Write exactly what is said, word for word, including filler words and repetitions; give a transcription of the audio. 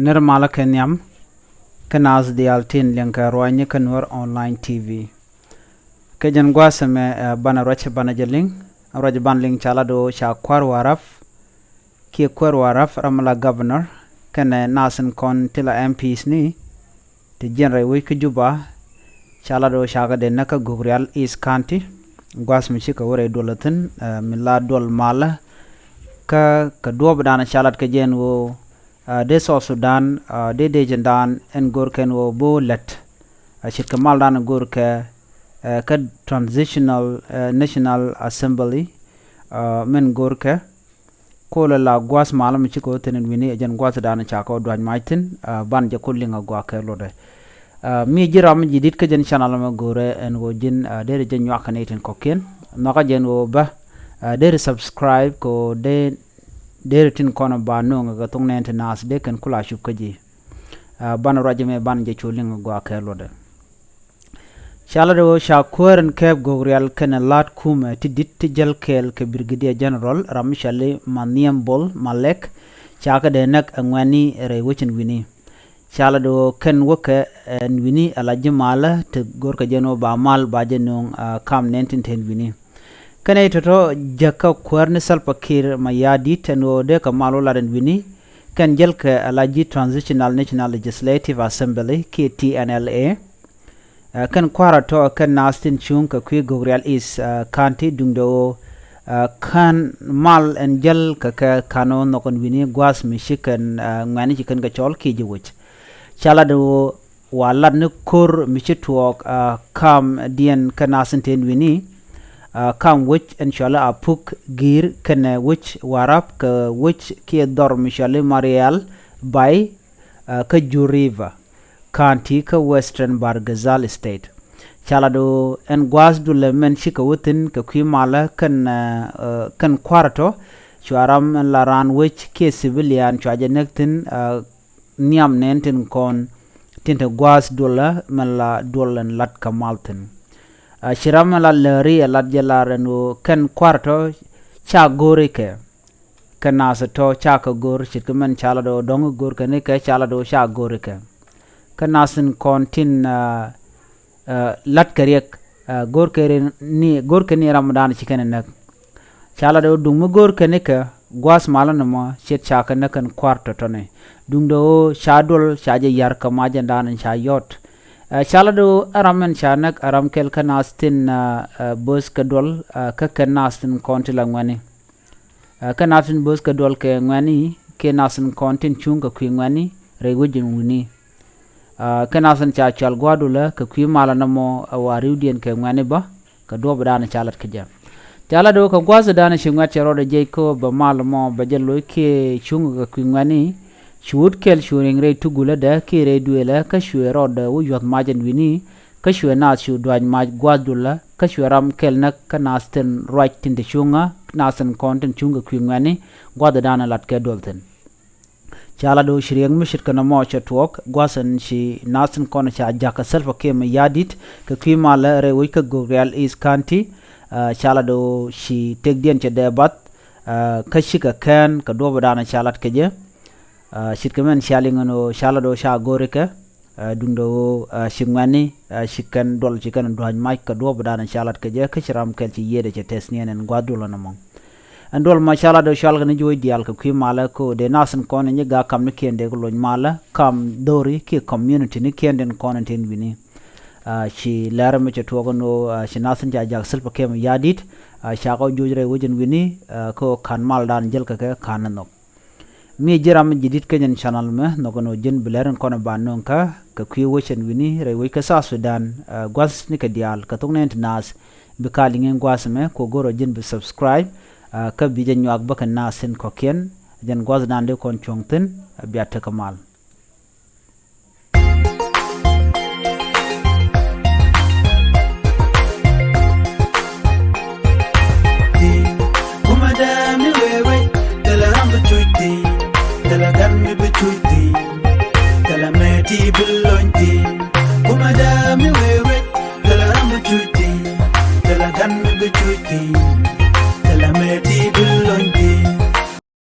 Nir malä kɛ nhiam kä naath diaal tin liŋ kɛ ruaacni kä Nuer Online T V. Kɛ jɛn gua̱a̱th ɛmɛ, eh, banɛ ruac banɛ jɛ liŋ. Ruac banɛ liŋ ca lat ɣöö ca Kuäär Warap, kiɛ Kuäär Warap ram mi la governor, kɛnɛ naath tin kɔn ti la M Ps ni ti jiɛn rɛy wec kä Juba, ca lat ɣöö ca kɛ dee näk kä Gogrial East County. Gua̱a̱th mi cikɛ wä rɛy duɔl thi̱n, eh, mi la duɔl malä. Kä kɛ duɔ̱ɔ̱p dan ca lat kɛ jɛ ɛn ɣöö, eh, dee South Sudan, eh, dee dee jɛn dan ɛn go̱r kɛn ɣöö bi wä lät, eh, ce̱tkɛ mal dan go̱r kɛ, eh, kä Transitional, eh, National Assembly, eh, min go̱r kɛ. Kolɛ la gua̱a̱th malä mi cikɛ wä thi̱n ɛn wi̱ni, ɛ jɛn gua̱a̱th dan ca kɛ wä dua̱c mac thi̱n, ah, banɛ jɛ ku liŋ a gɔaa kɛ luɔtdɛ. Ah, mi ji̱ ram mi ji̱ di̱t kä jɛn channel mɛ go̱rɛ ɛn ɣöö ji̱n, ah, derɛ jɛ nyuak kɛ nɛy tin kɔ̱kiɛn. Nhɔakä jɛ ɛn ɣöö bä, ah, derɛ subscribe kɛ ɣöö dee, derɛ tin kɔn ba nööŋ kɛ thok nɛɛni ti naath dee kɛn ku la cup kä ji̱. Ah, banɛ ruac mɛ banɛ jɛ cu liŋ a gɔaa kɛ luɔtdɛ. Ca lat ɣöö ca kuäär in kɛɛp Gogrial kɛnɛ la̱t kumɛ ti di̱t ti jäl kɛɛl kɛ Brigadier General ram mi cɔali Manhiam Bol Malek, ca kɛ dee näk ɛ ŋuɛ̈tni rɛy wec in wi̱ni. Ca lat ɣöö kɛn wäkɛ ɛn wi̱ni ala ji̱ malä ti go̱rkɛ jɛ ɛn ɣöö ba mal ba jɛ nööŋ, ah, kam nɛɛni tin te ɛn wi̱ni. Kɛnɛ tɔ̱tɔ̱ jäkä kuäär ni Salva Kiir Mayardit ɛn ɣöö dee kɛ mal wä lat ɛn wi̱ni, kɛn jälkɛ ala ji̱ Transitional National Legislative Assembly kiɛ T N L A. Ah, kɛn kua̱rä tɔ̱ kɛn naath tin cuŋ kɛ kui̱ Gogrial East, ah, County duundɛ ɣöö, ah, kän mal ɛn jäl kɛ kɛ ka̱n ɣöö nhɔk ɛn wi̱ni gua̱a̱th mi ci kɛn, ah, ŋuɛ̈tni ci kɛn kɛ cɔl kiɛ ji̱ wec. Ca lat ɣöö wa lat ni ko̱r mi ci tuɔɔk, ah, kamdiɛn kä naath tin te ɛn wi̱ni, ah, kam wec ɛn cɔali Apuk Giir kɛnɛ wec Warap kɛ wec kiɛ dhɔr mi cɔali Marial Bay, ah, kä Ju River County kä Western Bahr el Ghazal State. Ca lat ɣöö ɛn gua̱a̱th dulɛ mɛn cikɛ wä thi̱n kɛ kui̱ malä kɛn, ah, ah, kɛn kua̱rä tɔ̱ cua ram ɛn la raan wec kiɛ civilian cua jɛ näk thi̱n, ah, nhiam nɛɛni tin kɔn tin te gua̱a̱th duɔlä mɛn la duɔl ɛn lat kɛ mal thi̱n. Ah, ci ram mɛn la lääri ɛ lat jɛ lar ɛn ɣöö kɛn kua̱rä tɔ̱ ca go̱o̱ri kɛ. Kɛ naath tɔ̱ ca kɛ go̱r ce̱tkɛ mɛn ca lat ɣöö dɔ̱ŋ go̱rkɛ ni kɛ ca lat ɣöö ca go̱ri kɛ. Kä naath tin kɔn tin, ah, ah, la̱tkɛ riɛk, ah, go̱rkɛ ni, go̱rkɛ ni ram dan ci kɛn ɛ näk. Ca lat ɣöö duŋ mi go̱rkɛ ni kɛ gua̱a̱th malä nɔmɔ ce̱t ca kɛ näk kɛn kua̱r tɔ̱tɔ̱ni. Duundɛ ɣöö ca duɔl ca jɛ ya̱r kɛ mac ɛn dan ca yɔ̱t. Ah, ca lat ɣöö ɛ ram ɛn ca näk ɛ ram kɛl kä naath tin, ah, ah, bööth kɛ duɔl, ah, kä kɛn naath tin kɔn ti la ŋuɛ̈tni. Ah, kä naath tin bööth kɛ duɔl kɛ ŋuɛ̈tni kiɛ naath tin kɔn tin cuŋ kɛ kui̱ ŋuɛ̈tni rɛy wec in wi̱ni. Ah, kä naath tin ca cɔal gua̱a̱th dulä kɛ kui̱ malä nɔmɔ ɛ wa ri̱wdiɛn kɛ ŋuɛ̈tni bä kɛ duɔ̱ɔ̱p dan ca lat kɛ jɛ. Ca lat ɣöö kɛ gua̱a̱th dan ci ŋuɛ̈t cɛ rɔɔdɛ jiɛc kä bɛ mal mɔ bɛ jɛ loc kiɛ cuŋ kɛ kui̱ ŋuɛ̈tni. Cu wut kɛl cu riŋ rɛy tugulädɛ kiɛ rɛy duëëlä kä cuɛ rɔɔdɛ wä yuɔ̱th mac ɛn wi̱ni. Kä cuɛ naath cu dua̱c mac gua̱a̱th dulä kä cuɛ ram kɛl näk kä naath tin ruac tin te cuŋä naath tin kɔn tin cuŋ kɛ kui̱ ŋuɛ̈tni gua̱a̱th dan lat kɛ duɔl thi̱n. Ca lat ɣöö ci riɛk mi ce̱tkɛ nɔmɔ cɛ tuɔɔk gua̱a̱th ɛn ci naath tin kɔn ca jakä Salva Kiir Mayardit kɛ kui̱ malä rɛy wec kä Gogrial East County. Ah, ca lat ɣöö ci tëkdiɛn cɛ dee bath, ah, kä cikɛ kɛn kɛ duɔ̱ɔ̱p dan ca lat kɛ jɛ. Ah, ce̱tkɛ mɛn cia liŋ ɛn ɣöö ca lat ɣöö ca go̱ri kɛ, ah, duundɛ ɣöö, ah, ci ŋuɛ̈tni, ah, ci kɛn duɔl ci kɛn dua̱c mac kɛ duɔ̱ɔ̱p dan ca lat kɛ jɛ kä ci ram kɛl ci yiëëdɛ cɛ tɛth niɛn ɛn gua̱a̱th dulä nɔmɔ. Ɛn duɔl mɔ ca lat ɣöö cɔalkɛ ni ji̱ wec diaal kɛ kui̱ malä kä dee naath tin kɔn in ji̱ gak kam ni kiɛn dee kɛ loc malä kam dho̱ri kiɛ community ni kiɛn den kɔn in tin wi̱ni. Ah, ci lɛr mi cɛ tuɔɔk ɛn ɣöö, ah, ci naath tin ca jak Salva Kiir Mayardit, ah, ca kɔ joc rɛy wec in wi̱ni, ah, kä ɣöö ka̱n mal dan jäl kɛ kɛ ka̱n ni nhɔk. Mi ji̱ ram mi ji̱ di̱t kä jɛn channel mɛ nhɔk ɛn ɣöö ji̱n bi lɛr in kɔn ba nööŋ kä kɛ kui̱ wec ɛn wi̱ni rɛy wec kä South Sudan, ah, gua̱thni kɛ diaal kɛ thok nɛɛni ti naath. Bi ka liŋ in gua̱a̱th mɛ kɛ ɣöö go̱r ɣöö ji̱n bi subscribe, ah, kä bi jɛ nyuak bä kɛ naath tin kɔ̱kiɛn. Jɛn gua̱a̱th dan dee kɔn cuɔ̱ŋ thi̱n, ah, bia tekɛ mal. Kumɛ dee mi wee wec, thilɛ ram bi cuc thi̱n, thilɛ gan mi bi cuc thi̱n, thilɛ mɛ ti bi lony thi̱n. Kumɛ dee mi wee wec, thilɛ ram bi cuc thi̱n, thilɛ gan mi bi cuc thi̱n, thilɛ mɛ